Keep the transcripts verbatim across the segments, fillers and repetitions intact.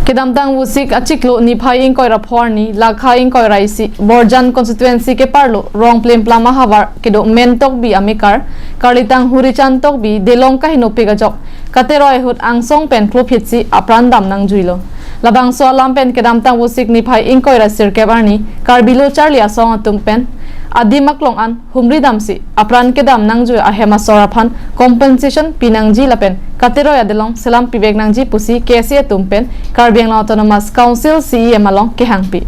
Kedamtang Vosik achiklo niphai ingkoi ra pho arni, lakha ingkoi ra isi, Borjan constituency keparlo, Rongplemplam ahavar kedo Mentokbi amekar, Karlitang Hurichan Tokbi, Delong kahinopik ajok, kateroi ahut angsong pen klophitsi apran dam nangjuilo. Labangso alam pen kedamtang Vosik niphai ingkoi ra sirkep arni, Karbi Lo Charli Asong atum pen adim aklong an humri damsi apran kedam nangjui ahem asor aphan compensation pinangji lapen kateroi adelong selam pivek nangji pusi K S A atum pen Karbi Anglong Autonomous Council C E M along kehangpi.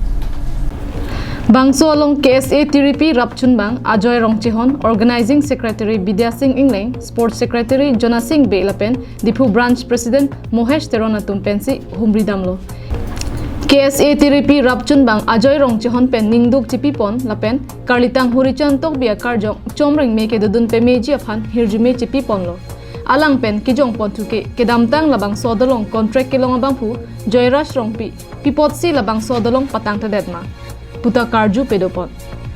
Bangso along K S A tiripi rapchunbang Ajoy Rongchehon, Organizing Secretary Bidya Sing Engleng, Sports Secretary Jona Sing Bey lapen Diphu Branch President Mohesh Teron atum pensi humri damlo. K S A tiripi rapchunbang Ajoy Rongchehon pen ningduk chipipon lapen Karlitang Hurichan Tokbi akarjong chomreng me kedodun pemeji aphan hirjume chipiponlo. Alang pen kejongpon thuke kedamtang labangso adolong contract kelong abangphu Joyraj Rongpi pi apotsi labangso adolong patangtedet ma puta karju pedopon.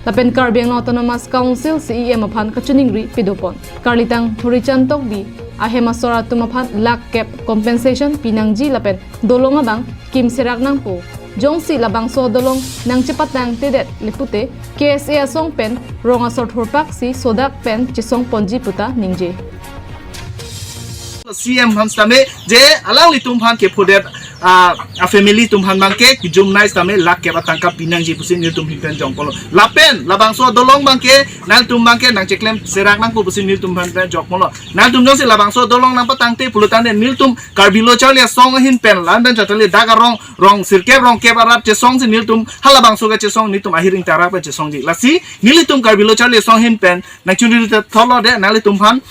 Lapen Karbi Anglong Autonomous Council C E M aphan kachiningri pedopon. Karlitang Hurichan Tokbi ahem asor atum aphan lakh kep compensation pinangji lapen dolong abang kimserak nangpo. Jongsi labangso dolong nangchepatangtedet le pute K S A asong pen rong asor thurpaksi sodak pen chesongponji puta ningje. C M aphan sitame je alanglitum aphan kephodet, ah, a family atum aphan abangke kejumnei sitame lakh kep atangka pinangji pusi nelitum ahin pen jongponlo. Lapen labangso dolong abangke nangtum abangke nangcheklem serak nangpo pusi nelitum aphan pen jongponlo. Nangtum jongsi labangso dolong nangpatangte pulotangte nelitum Karbi Lo Charli Asong ahin pen la-an pen chatali dak arong rong sirkep rong kep arap chesongsi nelitum halabangso kechesong nelitum ahir ingta arap chesongji. Lasi nelitum Karbi Lo Charli Asong ahin pen nangchunri thotlo de nanglitum aphan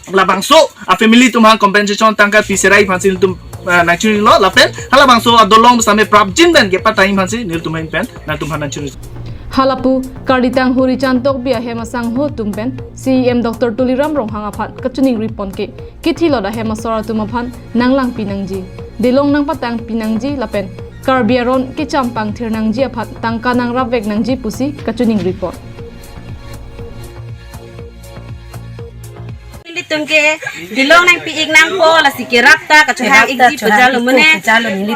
labangso a family atum aphan compensation tangka piserai aphansi nelitum, ah, nangchunrilo lapen halabangso adolong sitame prapjin pen kepatang aphansi nelitum ahin pen nangtum aphan nangchunri. Halapu Karlitang Hurichan Tokbi ahem asangho atum pen C E M Doctor Tuliram Ronghang aphan kachiningri ponke kithilot ahem asor atum aphan nanglangpi nangji, delong nangpatangpi nangji lapen Karbi aron kechampang thir nangji aphan tangka nangrapvek nangji pusi kachiningri pon. Nelitum ke delong nangpi-ik nangpo lasi kerap ta kachohang-ikji pejalo mene.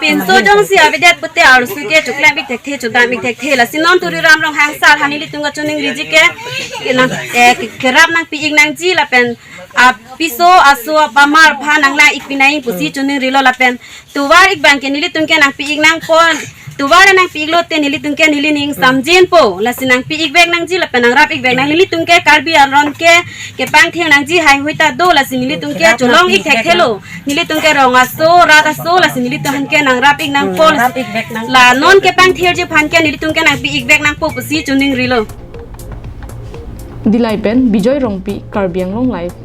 Pinso jongsi avedet pute arloso ke choklem-ik thekthe chodam-ik thekthe lasi non Tuliram Ronghang sar aphan nelitum kachiningriji ke, ke nang, eh, ke, kerap nangpi-ik nangji lapen apiso aso apamar aphan nanglang-ikpi nang pusi chiningrilo lapen tovar-ik abangke nelitum ke nangpi-ik nangpo. Tovar nangpi-iklote nelitum ke neli ning samjinpo. Lasi nangpi-ikvek nangji lapen nangrap-ikvek nang. Nelitum ke Karbi aron ke kepangthir nangji heihui ta do lasi nelitum ke cholong-ik thekthelo. Nelitum ke rong aso, rat aso, lasi nelitum aphan ke nangrap-ik nangpo. Lasi la non kepangthirji aphan ke nelitum ke nangpi-ikvek nangpo pusi chiningrilo. Dillai pen Bijoy Rongpi, Karbi Anglong Live.